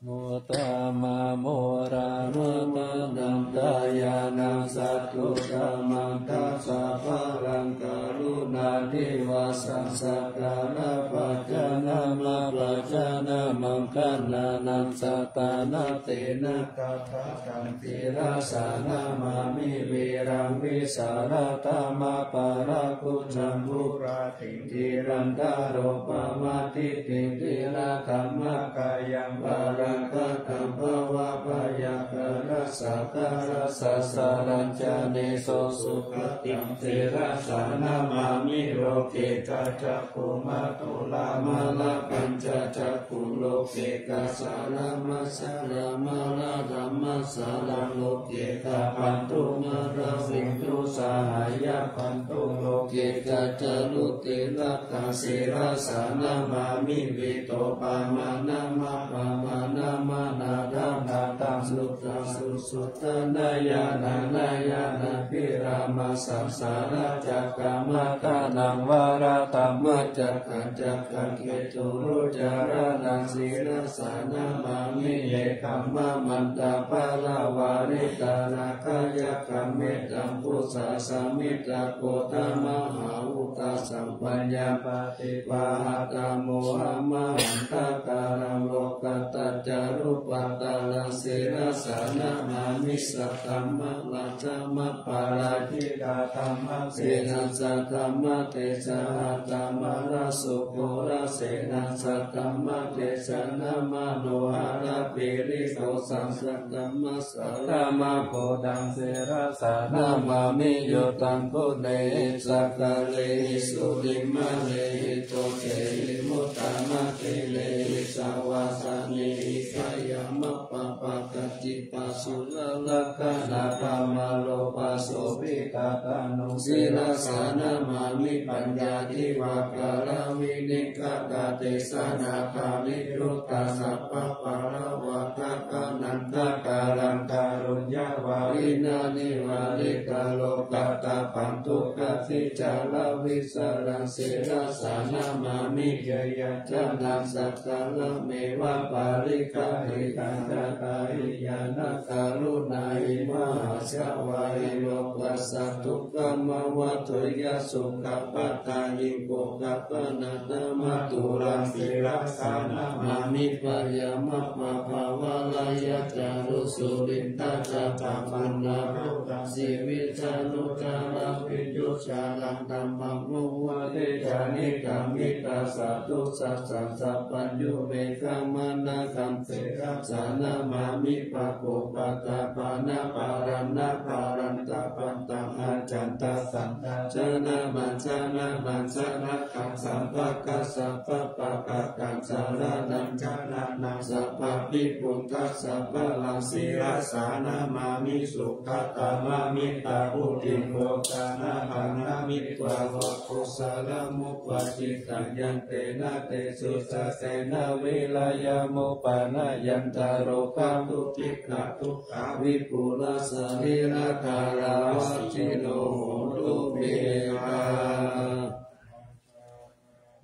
Uttamaṃ moramatā nandayānaṃ satthu tamantā sabalaṃ karuṇādivasaṃ sakkāra pajānāma pajānāmaṃ gaṇānaṃ satāna tena kathātaṃ sirasā namāmi viraṃ vīsālaṃ dhammaparakkuṇaṃ pūrā tiṃ dhīraṃ taropamāditvā dhīradhammākāyaṃ varagadaṃ bhavābhayakaraṃ sāgaraṃ sāsaraṃ canesu sugatiṃ sirasā namāmi. Loke ca cakkhumā tūlā mālā pañca cakkhuṃ loke ca sārā māsārā mālā dhammasārā loke ca bandhumārā bindu sahāya bandhū loke ca ca rū tirakkhā sirasā namāmi. Vītopamānā maggapamānamānā dānaṃ suddhā susuddhā nāyānā nāyānā virāmā saṃsāracakkhamaṭṭhānaṃ varadhammacakkhā cakkhā ketu rucaraṇaṃ sirasā namāmi. Ye dhammā mattā balavā hritā nāgā yakkhā mettambusā samiddhakuṭa mahābhūtā samphaññā paṭipahātā moha mahantakārā lokadhā ca rūpaṭārā sirasā namāmi. Saddhammarājā mahaparājitā dhammasenā saddhammattejā hatthamārāsu korasenā saddhammattejena manoharagirikhosā saddhamma sārāmaguṇaṃ sirasā namāmi. Uttamaguṇehi sakkārehi surimārehi dosehi muktamaṅgelehi savāsanehi khayāmappapāta cittasu lalakkhana dhammaropasobhitattanu sirasā namāmi. Paññādhivakara vinigata desanā dāriyuttā sabbapālavā dakkhiṇattā kālaṃ kāruññavārinā nivarita lokadhā bandhukaṭhicārā vīsaraṃ sirasā namāmi. Jayācanaṃ sakkārameva pariggāhikañca dāhiyā na karuṇāhi mahāsevāhi lokassa dukkhamāva tuyya sukhappattā hi kokapanātha māturaṃ sirasā namāmi. Byāmappabhavarāya ca rū sulindhā ca pavunā rū sivīsanucārā viññuccāraṃ dhammaṃ muhurte ca nikkhamita sadussasā sapañño veghamānā kam sirasā namāmi. Pakkupaṭibhāṇapāṇābhaṇabhārantapaṭṭhaṃ accantasaṅ ṭhānamajjhānamajjharakkhāsaṃ pakassa pabbakaṭṭhaṃ saraṇaṃ gatānaṃ sabbabhī buddhassa varaṃ sirasā namāmi. Sukkhatamāmitabhūtiṃ ghotānahaṃ namitvā vakkho saraṃ upajjhittaṃ yantena tejasā tena vīriyamupanayantaṃ rogā dubbhikkhā dukkhavipūlā sarīradhārā avajjino hotu me.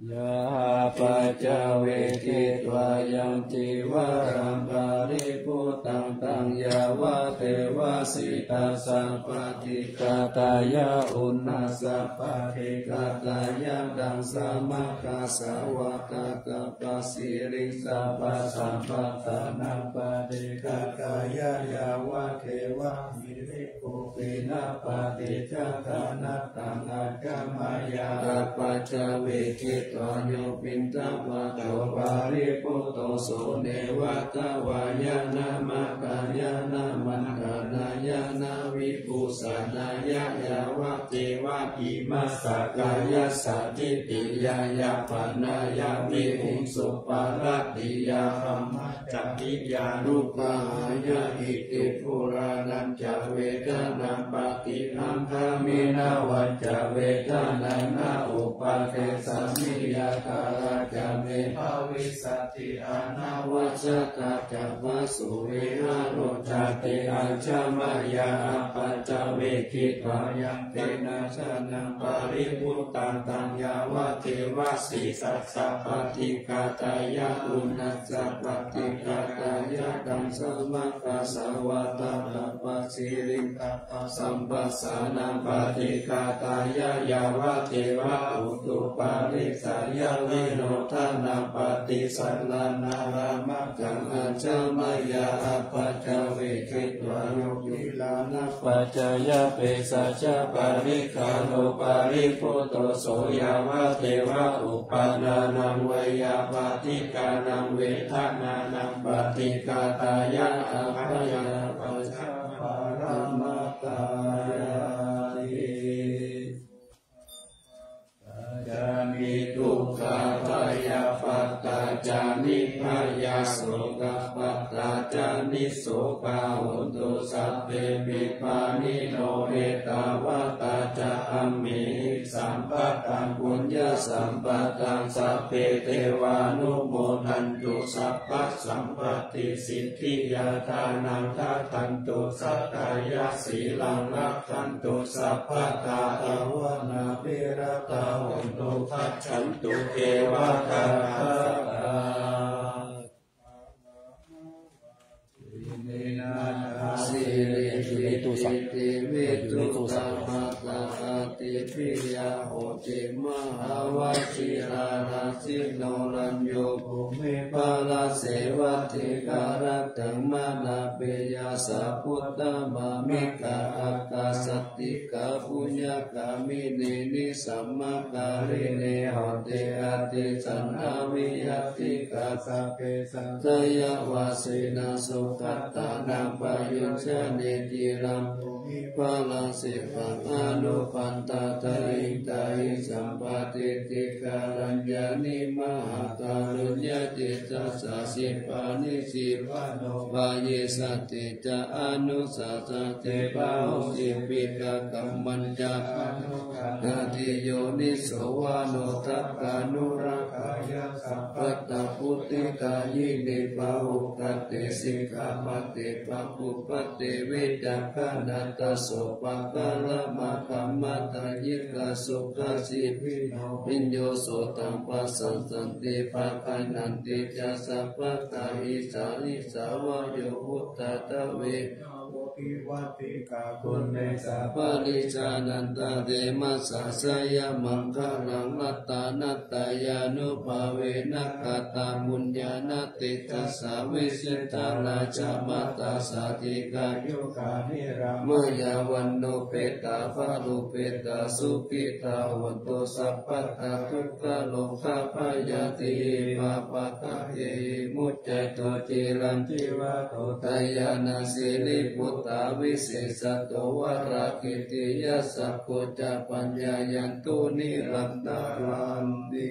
Yā paccavekkhitvā yaṃ cīvaraṃ paribhuttaṃ taṃ yāvadeva sītassa pa paṭighātāya, uṇhassa paṭighātāya, taṃ samaggassa vata tapassiriṃ. Sabbasampattinānaṃ paṭighātāya, yāvadeva girigabbhena, paṭicchādanatthaṃ ajja mayā apaccavekkhitvā, yo piṇḍapāto paribhutto, so neva davāya na madāya na maṇḍanāya na vibhūsanāya, yāvadeva imassa kāyassa ṭhitiyā yāpanāya vihiṃsuparatiyā brahma cariyānuggahāya. Iti purāṇañca vedanaṃ paṭihaṅkhāmi, navañca vedanaṃ na uppādessāmi, yātrā ca me bhavissati anavajjatā ca phāsuvihāro cāti. Ajja mayā apaccavekkhitvā yaṃ kinnaṃ jānaṃ paribhuttaṃ, taṃ yāvadeva sītassa paṭighātāya, uṇhassa paṭighātāya, taṃ samaggassa vata tapassiriṃ. Sabbasamphassānaṃ paṭighātāya, yāvadeva utuparissayavinodanaṃ paṭisallānārāmatthaṃ, ajja mayā apaccavekkhitvā yo gilānapaccayabhesajjaparikkhāro paribhutto, so yāvadeva uppannānaṃ veyyābādhikānaṃ vedanānaṃ paṭighātāya, abyāpajjhaparamatāyāti. Ca niddukkhā bhayappattā ca nibbhayā, sokappattā ca nissokā, hontu sabbepi pāṇino. Ettāvatā ca amhehi sambhataṃ puññasampadaṃ, sabbe devānumodantu sabbasampattisiddhiyā. Dānaṃ dadantu saddhāya, sīlaṃ rakkhantu sabbadā, bhāvanābhiratā hontu, gacchantu devatāgatā. Siri อยู่ในตู้สัก อยู่ในตู้สัก Ativiya hoti mahāvajirārājino, rañño bhūmipalasevati, karattaṃ manāpeya, saputtā māmikā, akāsaṭṭhikā puññagāminī, nisammakārīni honti, atejena viya ttikā. Sabbe saddayavasena, sugatānaṃ payojjaneti, rañño bhūmipalaseva, anupaṇḍā tahiṃ tahiṃ, sampāditvā kāraññāni, mahākāruññatejasā, sipāni sipānubhāsati ca, anusassati, bāhuṃ sippikaṃ kammañca, anu ggaṇhati yoniso, manodakkhaṇānurakkhaṃ, yaṃ sabbattha vuṭṭhidāyini, pahukati sikkhāpati, pāpūpati vecakkhanattha, soppakarammaṃ khamataṃ, yena sukhajīvino viññū, so taṃ pasassanti, paggaṇhanti ca sabbadā, issā issā vā yo vuṭṭhāsi, tave nāvopi vaṭṭhikā. Puṇṇessa paṭicchādantā, khemassāya jayamaṅgalaṃ, ratanattayānubhāvena, katapuññānatejasā, vijitā rājamātā, sādhikā yukā nirāmā, yāvaṃ nūpetā balūpetā, sukhitā hontu sabbadā. Dukkharogabhayā, tiropādā, pīḷā muccantu, khīṇaṃ jīvito dāyādā, sirīputā visesato, varā kitiyā sakko ca, pāṇayantu nirantaranti.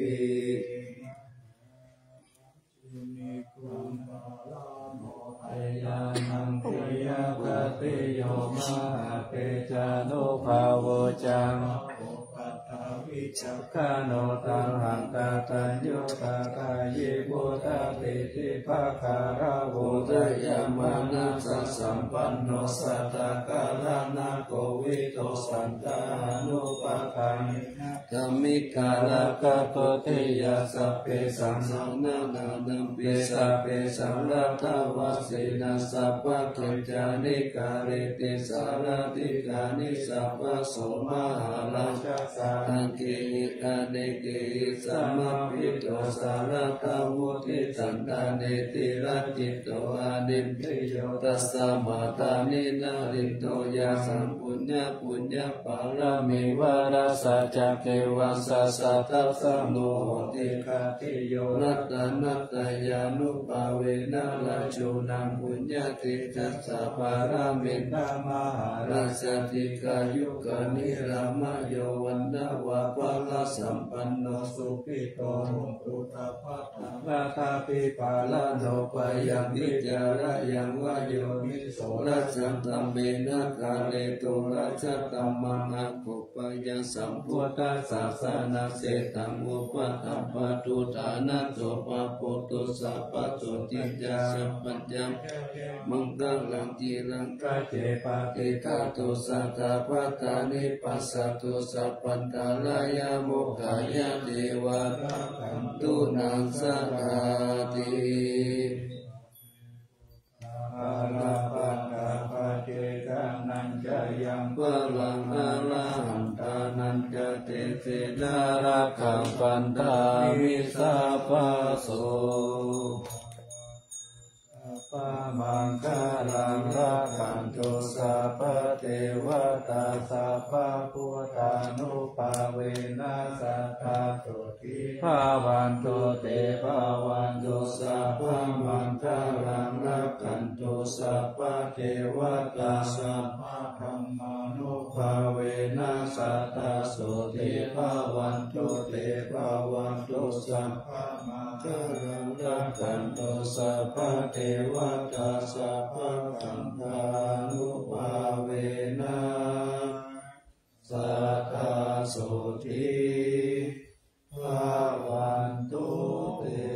Sunikkhuṃ paramo tayānaṃ, khiyakkhatiyo mahātejānubhāvo ca, bāhupaddavī vicakkhaṇo taṇhakataññutā kāyī vuṭṭhāti tibbakāraṃ udayamānassaṃ sampanno sattā kālānaṃ kovito sattā anupagamī āgamikā rāgakkhottiyā sabbesaṃ sabbadhammānaṃ sabbesaṃ laddhā vajjena sabbakiccāni kareti sārīrikāni sabbaso mahārājā sārathīhi anekehi samāhitvā sarathā vuṭṭhī candano nevayaṃ citto anindriyo tasmā dāni narindo yasaṃ puññapuññapāramī vārasaccakkhe vassa satasamo hoti khattiyo ratanattayānubhāvena rājūnaṃ puññakkhettaṃ ca pāramī mahārājā dīghāyukā nirāmayo vaṇṇavanto balāsampanno sukhito hotu sabbadā. Dāsābhipālano payaṃ vicarayāma yo niso rājā taṃ me na kāretu rājadhammaṃ akoppayaṃ sambuddhasāsanasīlitaṃ upaṭṭhapetu ṭhānaso pāpūtu sabbasotthī ca sabbaññā maṅgalaṃ tilaṃ kaje patiṭṭhātu sabbapādā nippassatu sabbantarāyā mokkhaye ceva rakkhantu naṃ sādāti. Balaṃ arahantānañca tejena rakkhaṃ bandhāmi sabbaso. Sabbamaṅgalaṃ rakkhantu sabbadevatā sabbabuddhānubhāvena sadā sotthī bhavantu te. Bhavatu sabbamaṅgalaṃ rakkhantu sabbadevatā sabbadhammānubhāvena sadā sotthī bhavantu te. Bhavatu sabbamaṅgalaṃ rakkhantu sabbadevatā sabbasaṅghānubhāvena sadā sotthī bhavantu te.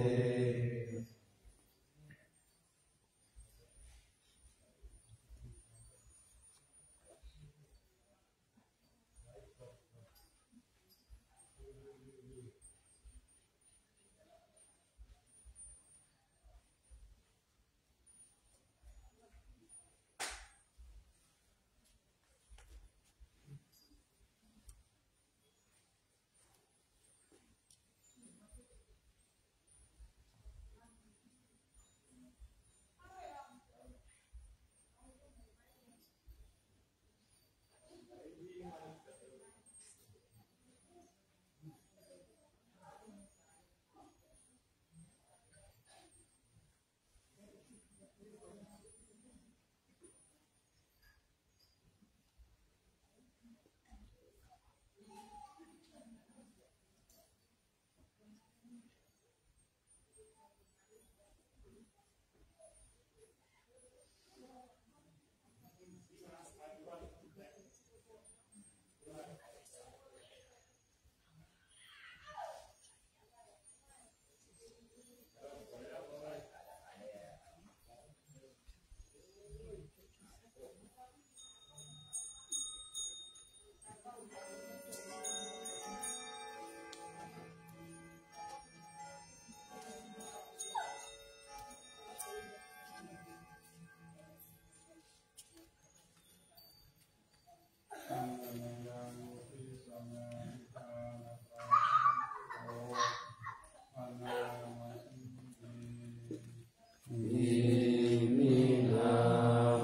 Iminā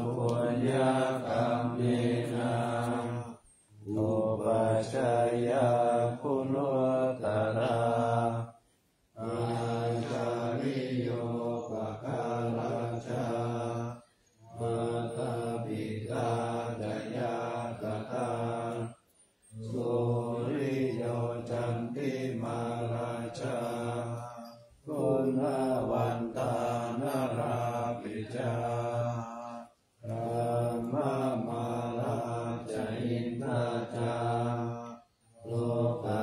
puññakammena upajjhāyā guṇuttarā, ācariyūpakārā ca mātāpitā ca ñātakā, suriyo candimā rājā, guṇavantā narāpi ca, brahmamārā ca indā ca, lokā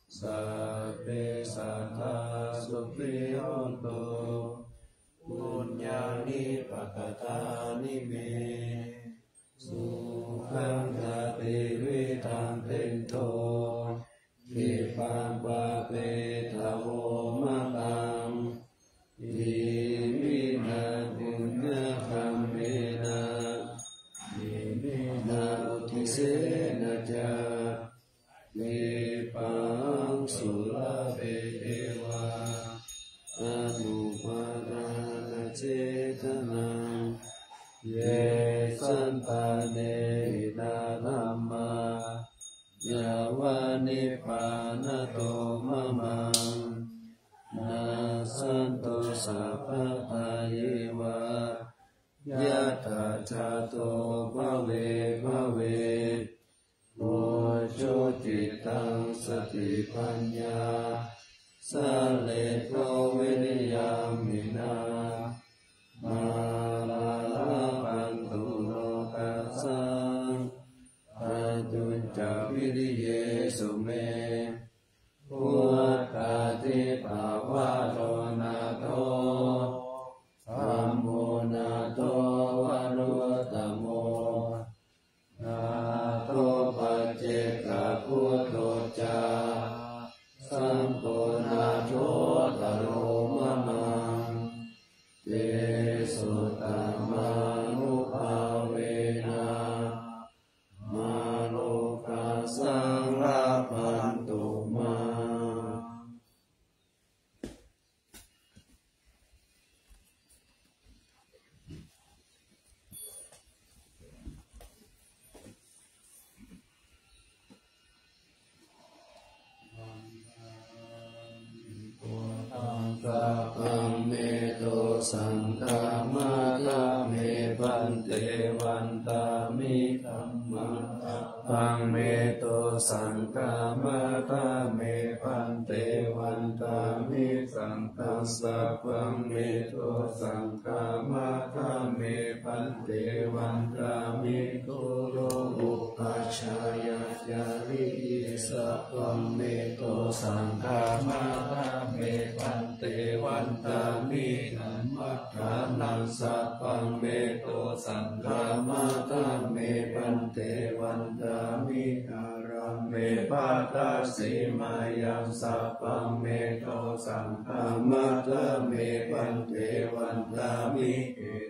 Sabbe sattā sukhī hontu, puññāni pakatāni me. Sukhaṃ ca tividhaṃ dentu, khippaṃ pāpetha vomataṃ. Iminā puññakammena, iminā uddisena ca, khippāhaṃ sulabhe ceva, anupādānachedanaṃ. Ye santāne hinā dhammā, yāva nibbānato mamaṃ, nassantu sabbadā yeva, yattha jāto bhave bhave. Ujucittaṃ satipaññā, sallekho viriyamhinā, mārā labhantu nokāsaṃ, kātuñca viriyesu me. Vuttādibhāvato nātho, dhammo nātho varuttamo, nātho paccekabuddho ca, saṅgho nāthottaro mamaṃ. Tesottamānubhāvena, mārokāsaṃ labhantu mā. Buddhaṃ sabbaṃ me dosaṃ khamatha me bhante. Vandāmi dhammaṃ sabbaṃ me dosaṃ khamatha me bhante. Vandāmi saṅghaṃ sabbaṃ me dosaṃ khamatha me bhante. Vandāmi guru upajjhāyācariye sabbaṃ me dosaṃ khamatha me bhante. Vandāmi dhammadānaṃ sabbaṃ me dosaṃ khamatha me bhante. Vandāmi āraṃ me bhaddasīmāyaṃ sabbaṃ me dosaṃ khamatha me bhante. Vandāmi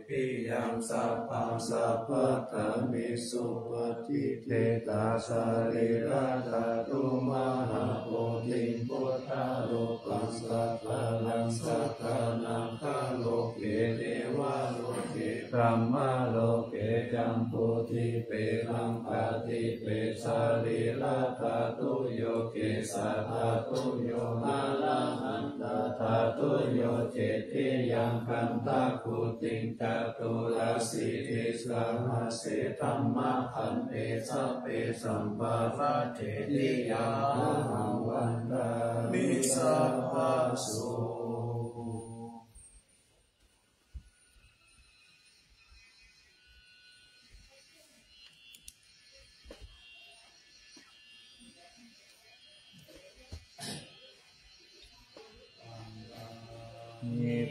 tiyaṃ sabbaṃ sabbattha me supatiṭṭhitā sarīradhātu mahābodhiṃ buddharūpaṃ sakalaṃ sadā nāgaloke devaloke brahmaloke jambudīpe laṅkādīpe sarīradhātuyo kesādhātuyo arahan tadhātuyo cetiyaṃ gandhakuṭiṃ caturāsītisahassi dhammakkhandhe sabbesaṃ pādaseṭṭhiyā ahaṃ vandāmi sabbaso.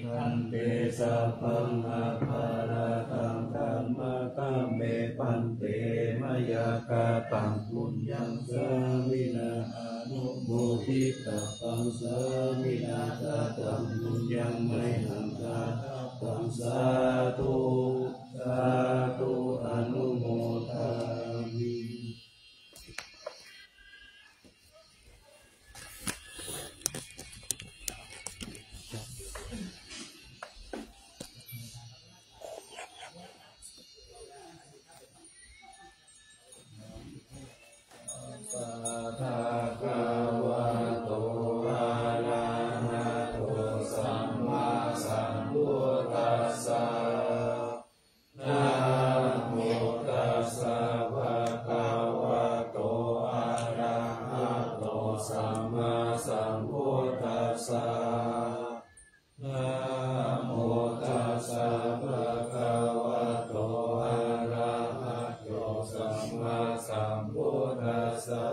Bhante sabbaṃ aparādhaṃ khamatha me bhante, mayā kataṃ puññaṃ sāminā anumoditabbaṃ, sāminā kataṃ puññaṃ mayhaṃ dātabbaṃ, sādhu sādhu anumodāmi. Bhagavato arahato sammāsambuddhassa. Namo tassa bhagavato arahato sammāsambuddhassa. Namo tassa bhagavato arahato sammāsambuddhassa.